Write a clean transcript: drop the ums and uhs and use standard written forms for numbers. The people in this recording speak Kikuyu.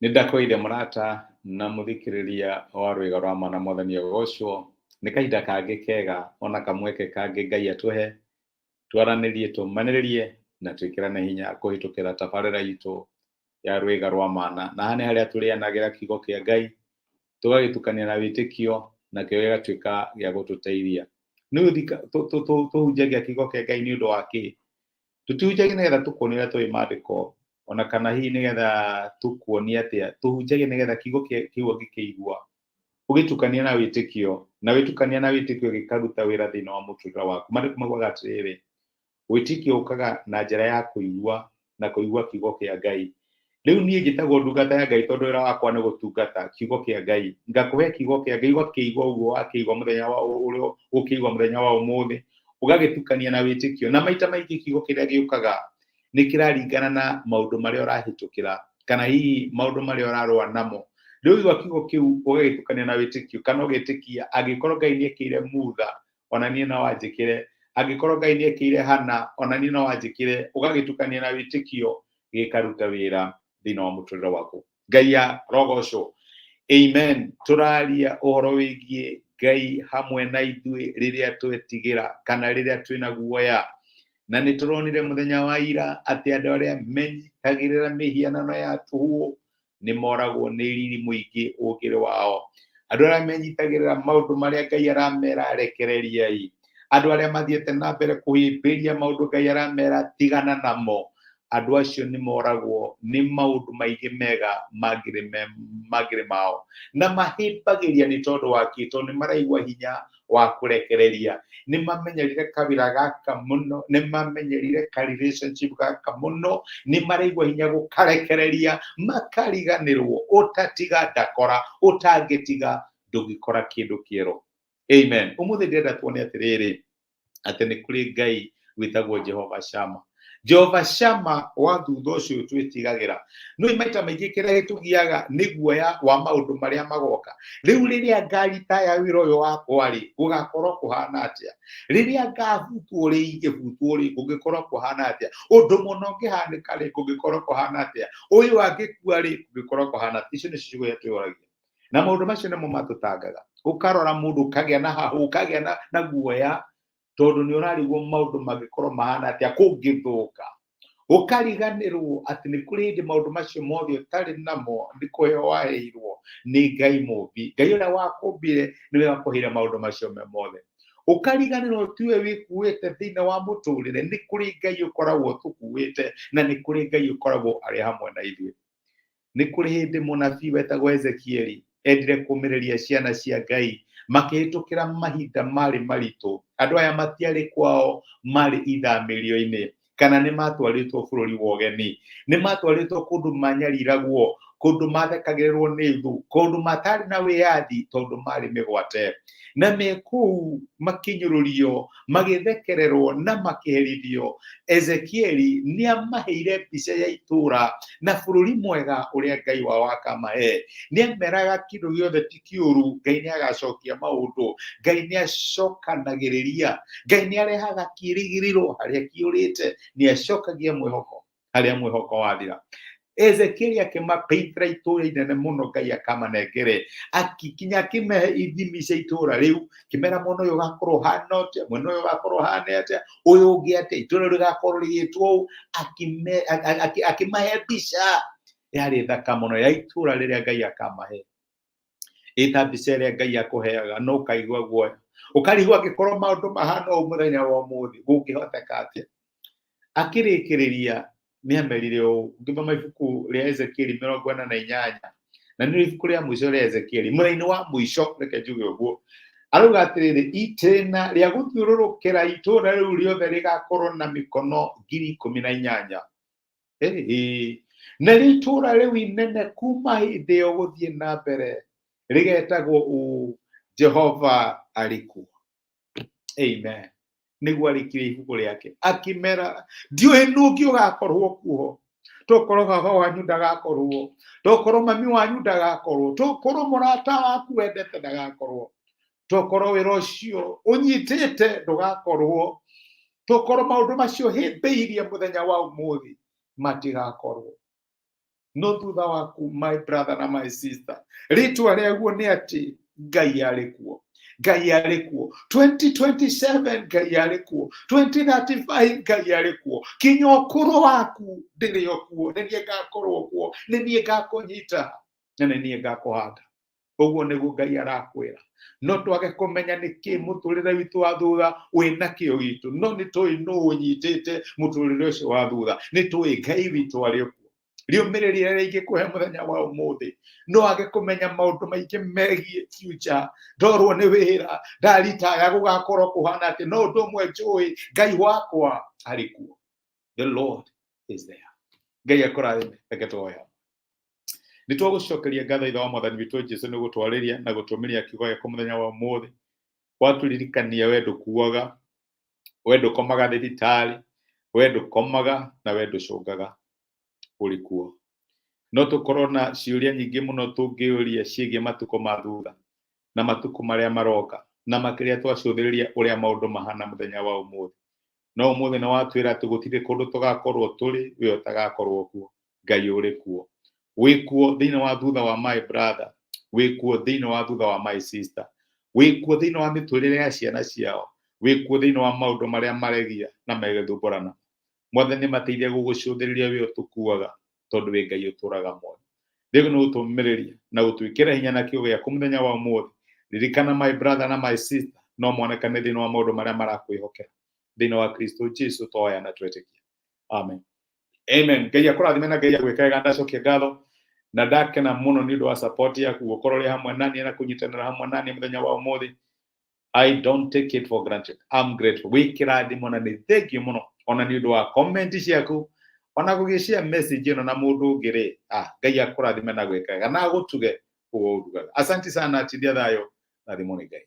Nĩ ndakwĩire mũrata na mũthikĩrĩria wa rwĩga rwa mana mwathani agocwo nĩ kahinda kangĩ kega ona kamweke kangĩ Ngai atũhe twaranĩrie tũmanĩrĩrie na twĩkĩrane hinya kũhĩtũkĩra tabarĩra itũ ya rwĩga rwa mana na haha nĩ harĩa tũrĩanagĩra kiugo kĩa Ngai tũgagĩtukania na wĩtĩkio nakĩo gĩgatuĩka gĩa gũtũteithia. Nĩ tũhunjagia kiugo kĩa Ngai nĩ ũndũ wa kĩ? Tũtihunjagia nĩgetha tũkuonie ũrĩa tũĩ maandĩko ona kana hihi nĩgetha tũkuonie atĩa, tũhunjagia nĩgetha kiugo kĩu ũngĩkĩigua ũgĩtukania na wĩtĩkio na wĩtukania na wĩtĩkio gĩkaruta wĩra thĩinĩ wa mũtũrĩre waku. Maandĩko maugaga atĩrĩrĩ, wĩtĩkio ũkaga na njĩra ya kũigua na kũigua kiugo kĩa Ngai. Rĩu niĩ njĩtagwo ndungata ya Ngai tondũ wĩra wakwa nĩ gũtungata kiugo kĩa Ngai. Ngakũhe kiugo kĩa Ngai ũgakĩigua ũguo wakĩigua mũthenya wa ũrĩa ũkĩigua mũthenya wa ũmũthĩ, ũgagĩtukania na wĩtĩkio. Na maita maingĩ kiugo kĩrĩa gĩũkaga nĩ kĩraringana na maũndũ marĩa ũrahĩtũkĩra kana hihi maũndũ marĩa ũrarũa namo. Rĩu waigua kiugo kĩu ũgagĩtukania na wĩtĩkio kana ũgetĩkia angĩkorwo Ngai nĩ ekĩire Mutha ona niĩ no anjĩkĩre, angĩkorwo Ngai nĩ ekĩire Hana ona niĩ no anjĩkĩre, ũgagĩtukania na wĩtĩkio gĩkaruta wĩra thĩinĩ wa mũtũrĩre waku. Ngai arogocwo. Amen. Tũraria ũhoro wĩgiĩ Ngai hamwe na ithuĩ rĩrĩa twetigĩra kana rĩrĩa twĩna guoya. Na nĩ tũronire mũthenya wa ira atĩ andũ arĩa menyitagĩrĩra mĩhianano ya tũhũ nĩ moragwo nĩ riri mũingĩ ũngĩrĩ wao. Andũ arĩa menyitagĩrĩra maũndũ marĩa Ngai aramera rekereriai. Andũ arĩa mathiĩte na mbere kũhĩmbĩria maũndũ Ngai aramera tigana namo. Andũ acio nĩ moragwo nĩ maũndũ maingĩ mega mangĩrĩ mao. Na mahĩmbagĩria nĩ tondũ wa kĩ? Tondũ nĩ maraigua hinya wa kũrekereria. Nĩ mamenyerire kawĩra gaka mũno, nĩ mamenyerire ka relationship gaka mũno, nĩ maraigua hinya gũkarekereria, makariganĩrwo ũtatiga ndakora, ũtangĩtiga ndũngĩkora kĩndũ kĩerũ. Amen. Ũmũthĩ ndĩrenda tuone atĩrĩrĩ, atĩ nĩ kũrĩ Ngai wĩtagwo Jehova Shama. Jehova Shama wa thutha ũcio twĩtigagĩra. Nĩ maita maingĩ kĩrĩa gĩtũgiaga nĩ guoya wa maũndũ marĩa magoka. Rĩu rĩrĩa ngaritaya wĩra ũyũ wakwa rĩ, gũgakorwo kũhana atĩa? Rĩrĩa ngabutwo rĩ, ingĩbutwo rĩ, kũngĩkorwo kũhana atĩa? Ũndũ mũna ũngĩhanĩka rĩ, kũngĩkorwo kũhana atĩa? Ũyũ angĩkua rĩ, kũngĩkorwo kũhana atĩa? Icio nĩcio ciugo iria twĩyũragia. Na maũndũ macio nĩmo matũtangaga. Ũkarora mũndũ ũkagĩa na hahũ, ũkagĩa na guoya tondũ nĩ ũrarigwo maũndũ mangĩkorwo mahana atĩa kũngĩthũka. Ũkariganĩrwo atĩ nĩ kũrĩ hĩndĩ maũndũ macio mothe ũtarĩ namo nĩ kũheo waheirwo nĩ Ngai mũmbi. Ngai ũrĩa wakũmbire nĩwe wakũheire maũndũ macio me mothe. Ũkariganĩrwo tiwe wĩkuĩte thĩinĩ wa mũtũrĩre, nĩ kũrĩ Ngai ũkoragwo ũtũkuĩte na nĩ kũrĩ Ngai ũkoragwo arĩ hamwe na ithuĩ. Nĩ kũrĩ hĩndĩ mũnabii wetagwo Ezekieli endire kũmĩrĩria ciana cia Ngai makĩhĩtũkĩra mahinda marĩ maritũ. Andũ aya matiarĩ kwao, marĩ ithamĩrio-inĩ kana nĩ matwarĩtwo bũrũri wa ũgeni. Nĩ matwarĩtwo kũndũ manyariragwo, kũndũ mathekagĩrĩrwo nĩ thũ, kũndũ matarĩ na wĩyathi tondũ marĩ mĩgwate. Na me kũu makĩnyũrũrio, magĩthekererwo na makĩherithio, Ezekieli nĩ amaheire mbica ya itũũra na bũrũri mwega ũrĩa Ngai wao akamahe. Nĩ ameraga kĩndũ gĩothe ti kĩũru, Ngai nĩ agacokia maũndũ, Ngai nĩ acokanagĩrĩria, Ngai nĩ arehaga kĩĩrĩgĩrĩro harĩa kĩũrĩte, nĩ acokagia mwĩhoko harĩa mwĩhoko wathira. Ezekieli akĩmapeitĩra itũũra inene mũno Ngai akamanengere, akikinya akĩmehe ithimi cia itũũra rĩu, kĩmera mwena ũyũ ũgakorwo ũhana atĩa, mwena ũyũ ũgakorwo ũhana atĩa, ũyũ ũngĩ atĩa, itũũra rĩu rĩgakorwo rĩgĩtwo ũũ, akĩmahe mbica yarĩ thaka mũno ya itũũra rĩrĩa Ngai akamahe. Ĩta mbica ĩrĩa Ngai akũheaga no ũkaigua guoya, ũkarigwo angĩkorwo maũndũ mahana ũũ mũthenya wa ũmũthĩ gũngĩhoteka atĩa. Akĩrĩkĩrĩria nĩ amerire ũũ, ũngĩthoma ibuku rĩa Ezekieli 48, na nĩ ibuku rĩa mũico rĩa Ezekieli, mũraini wa mũico, reke njuge ũguo, arauga atĩrĩrĩ, itĩna rĩa gũthiũrũrũkĩra itũũra rĩu rĩothe rĩgakorwo na mĩkono 18,000. Ĩĩ, narĩo itũũra rĩu inene kuma hĩndĩ ĩyo gũthiĩ na mbere rĩgetagwo ũũ, Jehova arĩ kuo. Amen. Nĩguo arĩkirie ibuku rĩake akĩmera, ndiũĩ nũ ũngĩ ũgakorwo kuo, tokorwo baba wanyu ndagakorwo, tokorwo mami wanyu ndagakorwo, tokorwo mũrata waku wendete ndagakorwo, tokorwo wĩra ũcio ũnyitĩte ndũgakorwo, tokorwo maũndũ macio hĩmbĩirie mũthenya wa ũmũthĩ matigakorwo. No thutha waku, my brother na my sister, rĩtwa rĩaguo nĩ atĩ Ngai arĩ kuo. Ngai arĩ kuo 2027, Ngai arĩ kuo 2035, Ngai arĩ kuo kinya ũkũrũ waku. Ndĩrĩ o kuo, nĩ niĩ ngakorwo kuo, nĩ niĩ ngakũnyita na nĩ niĩ ngakũhanda. Ũguo nĩguo Ngai arakwĩra. No twage kũmenya nĩ kĩ mũtũrĩre witũ wa thutha wĩna kĩo gitũ, no nĩ tũĩ nũ ũnyitĩte mũtũrĩre ũcio wa thutha. Nĩ tũĩ Ngai witũ arĩ kuo. Rĩũmĩrĩria rĩrĩa ingĩkũhe mũthenya wa ũmũthĩ, no age kũmenya maũndũ maingĩ megiĩ future, ndorwo nĩ wĩra, ndaritaya, gũgakorwo kũhana atĩ, no ũndũ ũmwe njũĩ, Ngai wakwa arĩ kuo. The Lord is there. Ngai akũrathime. Reke tũhoya. Nĩ twagũcokeria ngatho, Ithe wa Mwathani witũ Jesu, nĩ gũtwarĩria na gũtũmĩria kiugo gĩaku mũthenya wa ũmũthĩ. Watũririkania we ndũkuaga, we ndũkomaga thibitarĩ, we ndũkomaga na we ndũcũngaga, ũrĩ kuo. No tũkorwo na ciũria nyingĩ mũno tũngĩũria ciĩgiĩ matukũ ma thutha na matukũ marĩa maroka, na makĩria twacũthĩrĩria ũrĩa maũndũ mahana mũthenya wa ũmũthĩ. No ũmũthĩ nĩ watwĩra atĩ gũtirĩ kũndũ tũgakorwo tũrĩ we ũtagakorwo kuo. Ngai ũrĩ kuo, wĩ kuo thĩinĩ wa thutha wa my brother, wĩ kuo thĩinĩ wa thutha wa my sister, wĩ kuo thĩinĩ wa mĩtũrĩre ya ciana ciao, wĩ kuo thĩinĩ wa maũndũ marĩa maregia na megĩthumbũrana. Mwathani, mateithia gũgũcũthĩrĩria wĩ ũtũkuaga, tondũ wĩ Ngai ũtũraga muoyo. Rĩu nĩ gũtũmĩrĩria na gũtwĩkĩra hinya na kiugo gĩaku mũthenya wa ũmũthĩ. Ririkana my brother na my sister, no monekane thĩinĩ wa maũndũ marĩa marakwĩhokera. Thĩinĩ wa Kristo Jesu twoya na twetĩkia, amen, amen. Ngai akũrathime na Ngai agwĩka wega. Ndacokia ngatho na ndakena mũno nĩ ũndũ wa support yaku, gũkorwo ũrĩ hamwe naniĩ na kũnyitanĩra hamwe naniĩ mũthenya wa ũmũthĩ. I don't take it for granted. I'm grateful. Wĩ kĩrathimo na nĩ thank you mũno ona nĩ ũndũ wa comment ciaku, ona gũgĩcia message ĩno na mũndũ ũngĩ rĩ. Ah, Ngai akũrathime na gwĩka wega na agũtuge ũguo ũndugaga. Asante sana. Tindia thayũ na thimũ nĩ Ngai.